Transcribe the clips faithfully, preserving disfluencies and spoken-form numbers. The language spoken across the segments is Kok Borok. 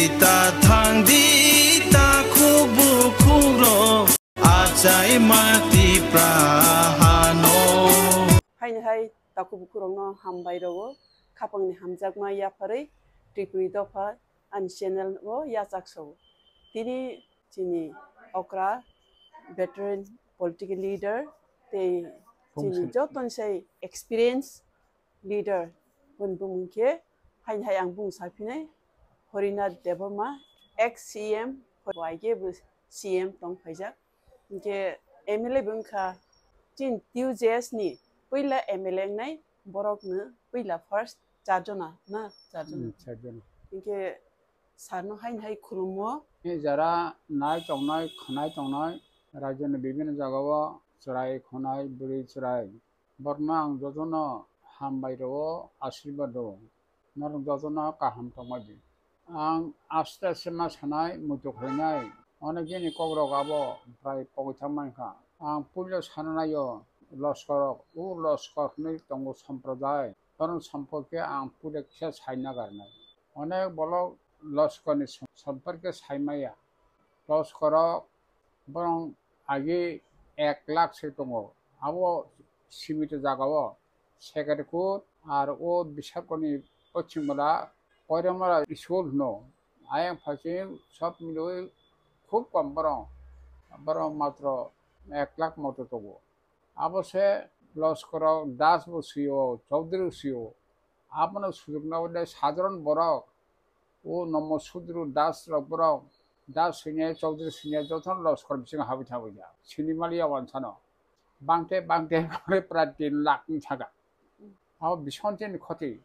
Ta thang di ta khuk bukhuk rok achai ma Tipra hano. Haini hai takhuk bukhuk rokno hambai rwo, khapangni hamjakma yapharwi Tripuri dopha ani channel o yachak sao. Tini chini okra veteran political leader tei chini Bumswk. Joto ni sai experience leader boni bumung khe haini hai ang bung saphinai Harinath Debbarma, ex C M, bai khe bo C M tong phaijak. Hinkhe M L A bo wngkha chini T U J S ni puila M L A wngnai borokno puila first charjona na charjona. Hmm, charjona. Hinkhe sir no haini hai khulumo. Ni jara nai tongnai, khwnai tongnai, rajyoni bibhinno jagao chwrai khwnai, bwrwi chwrai. Borokno ang jotono hambai rwo, asirwad rwo. Norok jotono kaham tongma di. Ang aste aste ma sanai, muitu khlainai. Onek jini kokrok abo prai pogwi thangmani kha. Ang puila sana naio, loskorok, o loskor hwnwi tongo somprodai. Borok somporke ang puila kisa sai nagarnai. Onek bolok loskorni som-, somporke sai maya. Loskorok borok agi ek lakh se tongo. Abo simitor jagao Sekarkut ar o Bisapkotni pochim bwla Koiramara school hwno. Ayang phaising sob milwi khub kom borok. Borok matro ek lakh moto tongo. Abo se loskorok Das bo sio, Chaudhary sio. Abono sujukna ode sadharon borok, o Nomo Sudru Das rok borok, Das swinya, Chaudhary swinya, jotono loskor bisingo habwi thangwi ya. Sini maliya wansano. Bangte, bangte, bangte prai tin lakh ni saka. Abo bisonte ni khoti.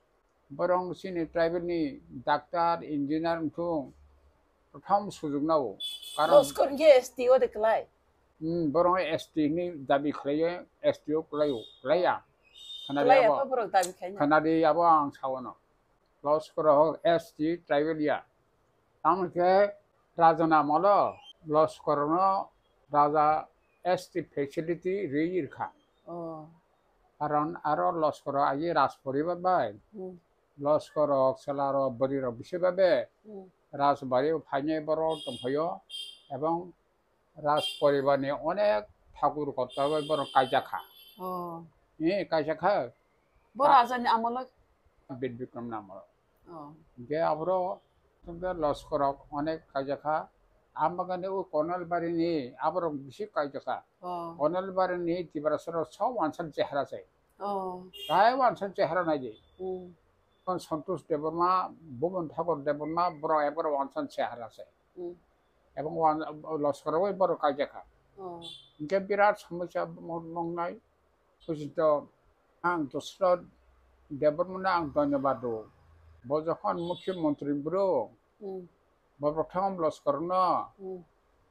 Borok chini tribal ni doctor, engineer wngthung, prothom sujukna o. Karon loskor hinkhe S T o de klai. Hmm, borok S T ni dabi khlaio, S T o klai o, klaiya. Khwnadi klaiya abo. Kho borok dabi khlaina. Khwnadi abo ang saono. Loskorok S T tribal ya. Tamo khe raja ni amolo loskorokno raja S T facility rwi rwkha. Oh. Karon aro loskorok agi raj poribar bai. Hmm. Loskorok, chwlarok, bwrwirok bisi bai be. Hmm. Rajbari o phainai borok tongphaio. Ebong Raj poribar ni onek thakur kotor bai borok kaijakha. Oh. Ni kaijakha. Bo raja ni amolo? Bir Bikram ni amolo. Oh. Hinkhe aboro tongkhe loskorok onek kaijakha. Amagani o Konalbari ni aborok bisi kaijakha. Oh. Konalbari ni Tiprasa rok sob wansan chehara se. Oh. Tai wansan chehara nai di. Hmm. Kon Santosh Debbarma, Bhuban Thakur Debbarma, borok eboro wansan chehara se. Hmm. Ebong wan-, loskor bai borok kaijakha. Oh. Hinkhe birat somosya mo-, mongnai. Bujitok ang Dosrot Debbarmano ang dhonyobad rwo. Bo jokhon mukhyamantri bwrwi, hmm, bo prothom loskorno, hmm,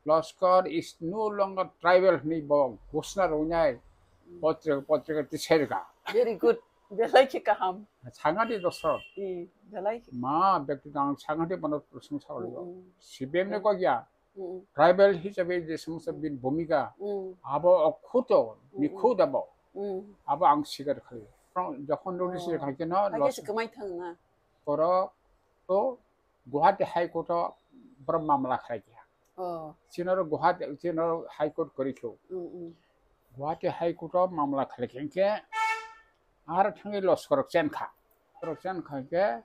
loskor is no longer tribal hwnwi bo ghosna rwnai, hmm, potrika, potrika tisai rwkha. Very good. Belai khe kaham. Sangadi Dosrot. Hmm, belai khe. Ma, bekti ang sangadi bono prosong sawi. Hmm, hmm. C P M ni kok ya. Mm. Tribal hisabe je somosto bini bhumika, mm, abo okhuto, mm, mm, nikhut abo. Mm. Abo ang sikar khali. Jokhon notice, oh, khaikhe no, haikhe los se kwmai thang na. Borok to Guwahati High Court o borok mamla khlai kha. Oh. Chinoro Guwahati, chinoro High Court kwrwi kho. Mm, mm. Guwahati High Court o mamla khlai kha, hinkhe aro thangwi loskorok chen kha. Loskorok chen kha hinkhe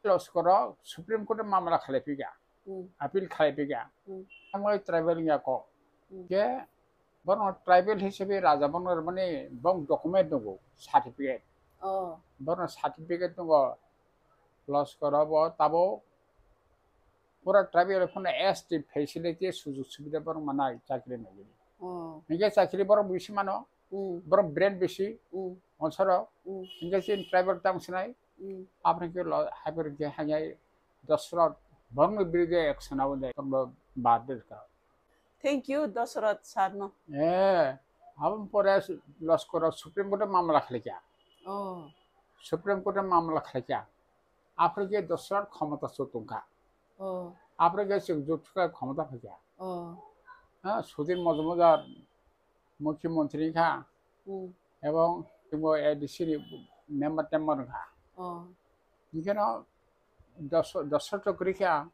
loskorok Supreme Court o mamla khlai phi kha. Hmm. Appeal khlai phi kha. Hmm. Tamo tribal wngya kok. Hmm. Ke borok tribal hisabe raja bono rwmani bong document nugo, certificate. Oh. Borok certificate nugo, loskor bo tabo pura tribal phano S T facility sujug subida borok manai chakri nai. Oh. Hinkhe chakri borok bisi mano. Hmm. Borok brand bisi. Hmm. Onsoro. Hmm. Hinkhe chini tribal tang sinai. Hmm. Aboni ke lo, haibor ke hanyai Dosrot borokni birde action abo de, tongbo bad de ka. Thank you, Dosrot sir no. Eh, aboni pore loskoro Supreme Court o mamla khlai kha. Oh. Supreme Court o mamla khlai kha. Aphre ke Dosrot khomota so tongkha. Oh. Aphre ke chwng jutkha khomota phai kha. Oh. Ha, Sudhir Majumdar mukhyamantri kha, hmm, ebong tongbo A D C ni member tember kha. Oh. Hinkhe no Dosrot, Dosrot to kwrwi kha,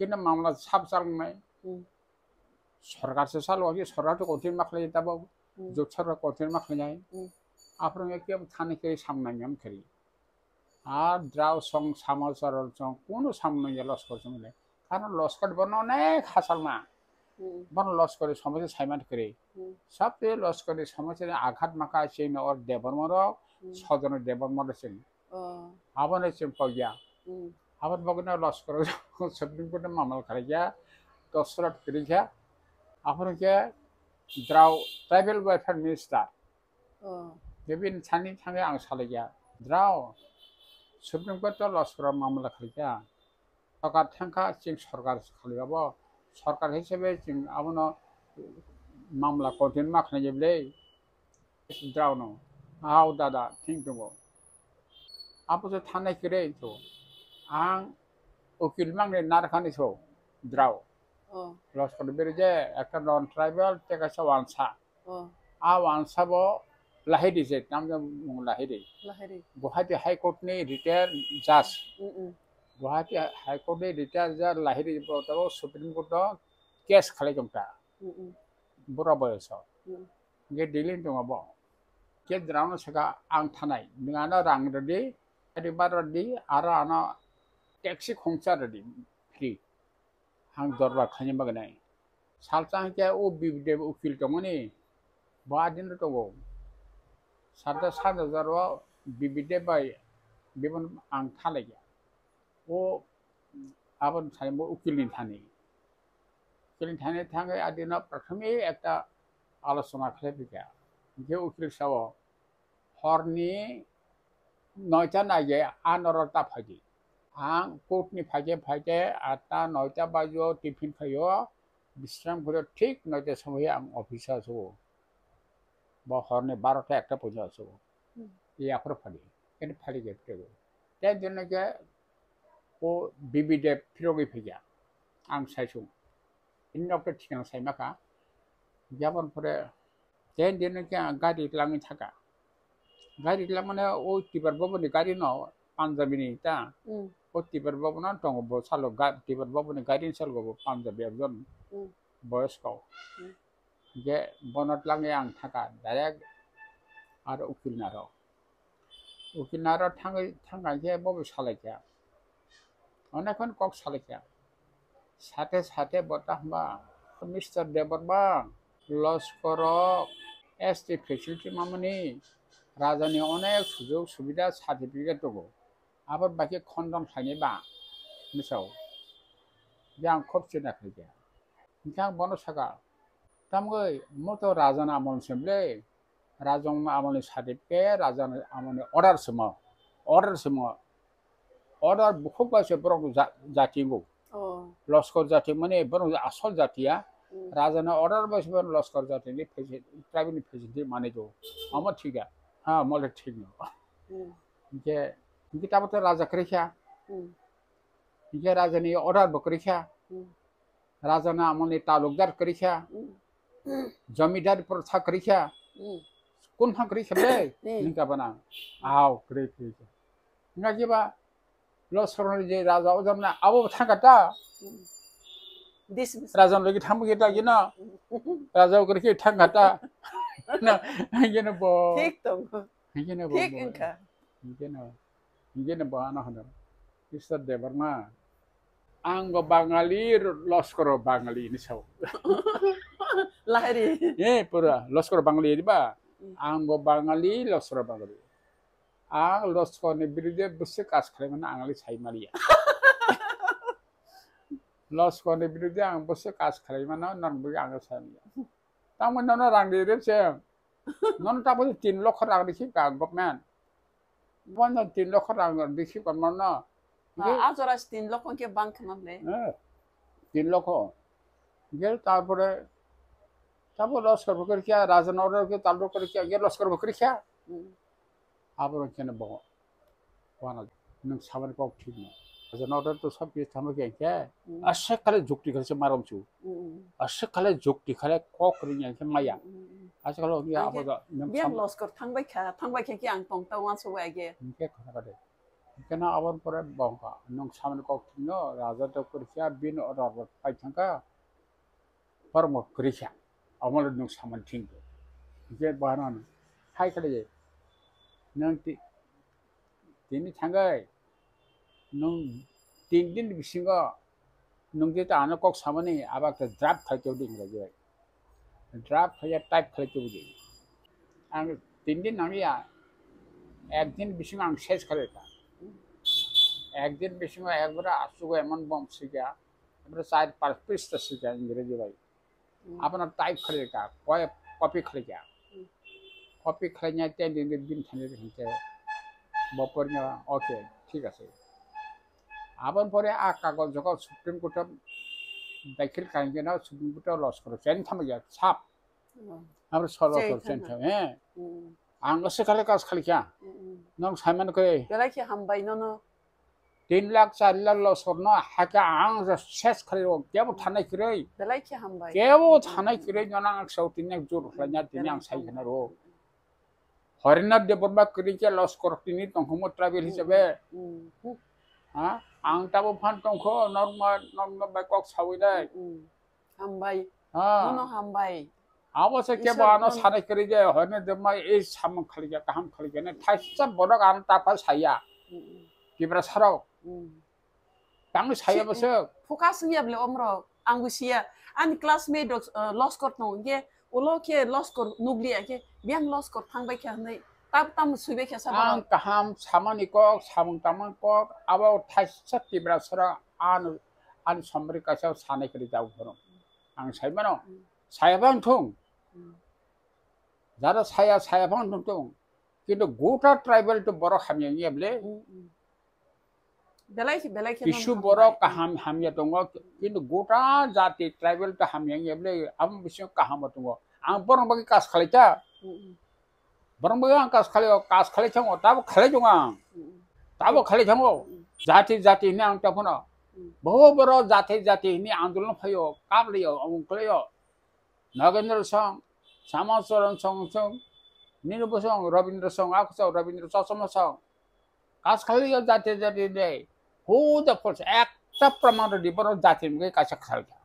Kino mamla sab chalnai. Hmm. Sorkar se chalo, sorkar to continue ma khlai tabo. Hmm. Jot sorkar continue ma khlai nai. Hmm. Aphuru ke thani ke samnai ngam khari. Ar drao song samajaro song kuno samno ya loskor song le. Karon loskor bono onek hasalma. Hmm. Bono loskor somosa saiman kre. Hmm. Sabse loskor somosa aghat maka chini or Debbarma rok, Hmm. Sodono Debbarma rok chini. Oh. Abono chini pogya. Hmm. Abon bogno loskor Supreme Court mamla kharya. Dosrat kri kha. Aphuru ke drao tribal welfare minister. Oh. Bebin sani thange ang salaiya. Drao. Supreme Court to loskor mamla kharya. Sorkar thangkha, chwng sorkar khali abo. Sorkar hisabe chwng abono mamla continue ma khlai jebele. Drao no. Hao dada, thing tongo. Abo se thanai kre to. Ang ukil mangni narkhani so. Drao. Oh. Loskor bere je ekta non tribal, teka sa wansa. Oh. A wansa bo Lahiri je, namjak mung Lahiri. Lahiri. Guwahati High Court ni retired judge. Mm-mm. Guwahati High Court ni retired judge Lahiri bo tabo Supreme Court o case khalai tong ta. Mm-mm. Bura boyoso. Mm. Ge Delhi tong abo. Ke drano saka ang thanai. Nung ano rang rodi, adi bar rodi, aro ano taxi khongsa rodi. Free. Ang dorbar khaina bagwi nai. Salsa hwnkhe o B B D ukil tongmani, bo adin tongo. Sarta sat hajar o B B D bai bebon ang thalaikha. O aboni thani bo ukil ni thani. Ukil ni thani thangwi adino prathomik ekta alochona khlai phikha. Hwnkhe ukil sao, horni noita nage a norok ta phaidi. Ang court ni phaide phaide atta noita bajo tiffin khaio, bisram khaio, thik noita somoi ang office o aswo. Bo horni barota ekta poito aswo. Hmm. Yaphuru phadi. Kene phadi ge phirogwi. Ten din ke o B B D phirogwi phikya. Ang saisung. Ini nok thikna saimaka. Jabon pore Ten din ke ang gari langwi thaka. Gari langmane o Tibar Bobo ni gari no Punjabi ni ta. Mm. O Tibar Bobo no tongo bo salo ga-, Tibar Bobo ni gari ni salo bo Punjabi ekjon Mm. boyosko. Mm. Je bonot langwi ang thaka direct ar ukil naro. Ukil naro thangwi thangkha khe bobo salaikha. Onek khon kok salaikha. Sate sate bo ta hwnba, Mister Debbarma, loskoro S T facility mamani rajani onek sujog subida certificate tongo. Abo bai khe khondon khlainai ba, misao. Yang khop chena khlaikha. Hwnkhe ang bono saka, tamgwi moto rajani amol se bwle, rajani amolni certificate, rajani amolni order se mo, order se mo. Order bukhuk bai se borok ja-, jati wngkho. Oh. Loskor jati mani borok asol jati ya. Hmm. Rajani order bai se borok loskor jati ni facility, tribal ni facility mani do. Amo thik ya. Ha, mole thik no. Hmm. Hwnkhe, hwnkhe tamo to raja kwrwi kha. Hmm. Hwnkhe rajani order bo kwrwi kha. Hmm. Rajani amolni talukdar kwrwi kha, Mm. Jamidar protha kwrwi kha, Mm. Kunha kwrwi kha le, Mm. Ningka bana, aw, kwrwi, kwrwi kha. Hingkha khe ba, loskor ni je raja o jamna, abo thangkha ta? Mm. Dis-, raja logi thangbo khe ta gino, Mm. Raja o kwrwi khe thangkha ta? Na, gino bo. Thik tongo. Hingkhe no bo Thik bo. Wngkha. Hingkhe no, hingkhe no bo ano hano, Mister Debbarma, ang bo Bangali, loskoro Bangali ni sao. Lahiri. Eh, pura loskoro Bangali ri ba? Hmm. Ang bo Bangali, loskoro Bangali. Ang loskor ni birude bwswk kaj khlai mano ang le sai maliya. Loskor ni birude ang bwswk kaj khlai mano nang bo ang sai maliya. Tamo nono rang ri re se. Nono ta bo tin lokho rang rikhi ka government. Bono tin lokho rang rikhi ka nono. Ah, a jora se tin lokho ke bang khna le. Eh, tin lokho. Gel tarpore tabo loskor bo kri kya, rajan order ke tal bo kri kya, gel loskor bo kri kya. Hmm. Abo kene bo. Wana, nwng samani kok thik no. Aja noto to sob kis thamo khe khe, Mm. Aswk khale jukti khale se marom chu. Mm. Aswk khale jukti khale kok ring yang khe maya. Mm, mm, mm. Aswk khale ya Ang abo khe da nwng Biyang sam- loskor thangbai kha, thangbai khe khe ang tong ta wansa wai ge. Hingkhe khana kade. Hwnkhe no aboni pore bo wngkha, nwng samani kok thwngno raja to kwrwikha, bini order rok phai thangkha, borok bo kwrwikha, omo le nwng samani thwngkha. Hwnkhe bo ano hai khlai, nwng ti-, tini thangwi nwng tin din bisingo nwng je ano kok samani abo khe draft khai tongdi hinwi. Draft khai ya type khai tongdi. Ang tin din nangya, ek din bisingo ang ses khai kha. Ek din bisingo ekbara asugo emon bom sikha, ebra char panch pista sikha Ingreji bai. Hmm. Abano type khai kha, koi copy khai kha. Hmm. Copy khai nya ten din din thani hinke. Bo pornya, okay, thik ase. Aboni pore a kagoj jogo Supreme Court o dakhil khainai no Supreme Court o loskor chen thama ya sap. Hmm. Abro solo Chen solo chen thama. Thama, he. Hmm. Ang se khale kas khali kya. Hmm. Nong Simon koi. Belai khe hambai nono. Tin lakh, char lakh loskor no hake ang je ses khali ro kebo thanai kiroi. Belai khe hambai. Kebo thanai kiroi no nang sau tin lakh jor khlai nya tin ang sai khana ro. Harinath Debbarma kwrwi khe loskor tini tongkhomo tribal hisabe. Hmm. Ha? Ang tabo phan tongkho, norma, norma bai kok sawi nai. Hmm. Hambai. Ha. Mono hambai. Abo se kebo Isor ano mono sanai kwrwi je, Harinath Debbarma ei samung khali khe, kaham khali khe, ne thaisa borok ano tapa saya. Hmm. Tiprasa rok. Hmm. Tangwi saya bwswk. Focus wngya bwle omrok. Ang bo siya. Ani classmate rok, uh, loskor tongo. Hwnkhe ulo khe loskor nukliya khe biyang loskor thangbai kha hwnwi tab tam swibai kha sa borok. Ang kaham samani kok, samung tamani kok, abo thaisa Tiprasa rok ano, ani somri kaisa sanai kwrwi tabuk borok. Ang sai mano. Hmm. Saya bang thung. Hmm. Jara saya, saya bang thung thung. Kintu gota tribal to borok hamya wngya bwle. Hmm, hmm. Belai khe, belai khe Kisu nono borok hambai. Kaham hamya tongo, kintu gota jati tribal to hamya wngya bwle, abo bisingo kaham bo tongo. Ang borok bagwi kas khlai ta. Hmm, hmm. Borok bagwi ang kas khlai, kas khlai thango, tabo khlai tongo ang. Hmm, hmm. Tabo khlai thango. Hmm, hmm. Jati, jati hwnwi ang tongphano. Hmm. Bobo borok jati, jati hwnwi andolon phaio, kap laio, amung khlaio. Nagendra song, Samacharan song song, nini bosong Rabindra song, ako song Rabindra Chachama song. Kas khali ya jati jati de. Who the force? Ekta praman rwdi borok jati ni bagwi kaisa khal kha.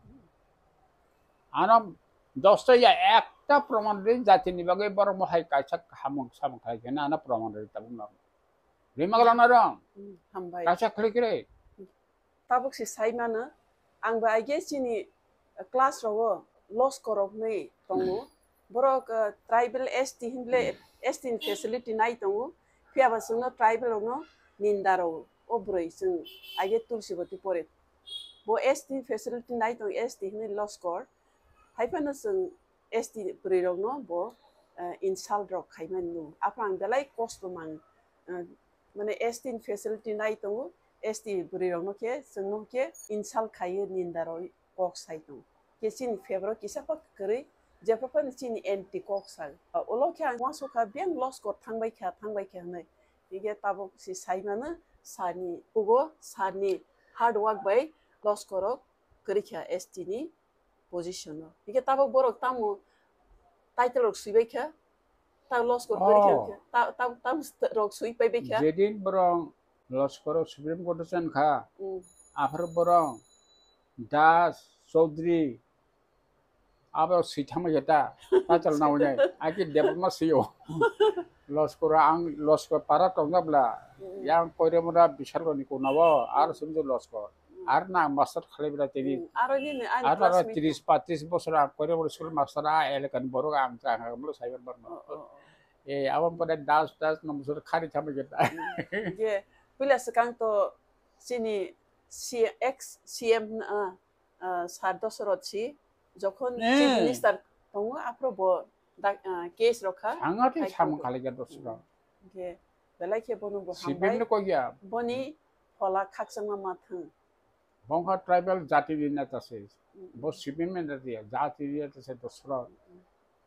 Ano dosta ya ekta praman rwdi jati ni bagwi borok mo hai kaisa hamung samung khai khe na ano praman rwdi tabuk no. Rima gala na rong. Hmm, hambai. Kaisa khali kre. Tabuk se sai mano, ang bo aige chini class rogo loskor rok hinwi tongo. Borok, uh, tribal S T hinle S T ni facility nai tongo. Phiya ba chwngno tribal rokno ninda rw o bwrwi chwng aige Tulsibati pore. Bo S T facility nai tongo, S T hinwi loskor. Hai phano chwng S T bwrwi rokno bo, eh, insult rok khaimani nung. Aphano ang belai kosto mang, eh, mane S T ni facility nai tongo, S T bwrwi rokno khe chwngno khe insult khaiwi ninda rwi kok sai tongo. Khe chini favour o kisa pha kwrwi, jephru phano chini anti kok sai. Ah, ulo khe ang uansukha biyang loskor thangbai kha, thangbai kha hwnwi. Hingkhe tabuk se sai mano sir ni kugo, sir ni hard work bai loskor rok kwrwi kha S T ni position o. Hingke tabok borok tamo title rok swibai kha, ta loskor kori kha, oh, kha, ta, ta, ta rok swi pai bai kha. Jedin borok loskor o Supreme Court o chan kha, mm, aphar borok Das, Chaudhary, abo swi thangma khe ta, ta chal na wngnai, aki Debbarma swi o. Loskor ang, loskor para tongna bla, mm, yang koiremura bisargoni kona o, ar, mm, sumju loskor. Ar na master khalai bwla tini. Hmm, aro nini ani ar na classmate tris patris bosor ang koire bosor school master a elaka ni borok ang cha ang bolo cyber bar ma. Oh, oh, oh. Eh, abang pada Das, Das no bosor khari chamai kita. Hmm, je, pila sekang to sini si ex C M na, ah, Sir Dosoroth si, jokhon, eh, Chief Minister tongo, aphro bo dak, ah, case rokha. Ang ati samung khalai ja Dosoroth. Hingke belai khe bono bo hambai. Sibin no koi ya. Boni phola khakchangma ma thang. Bongkha tribal jati ni neta se. Mm. Bo sibin men jati ya, jati ni neta se Dosoroth. Mm.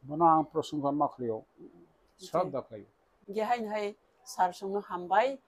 Bono ang prosongsa ma khlio. Mm. Sroddha khlio. Hingke haino hai sir songno hambai.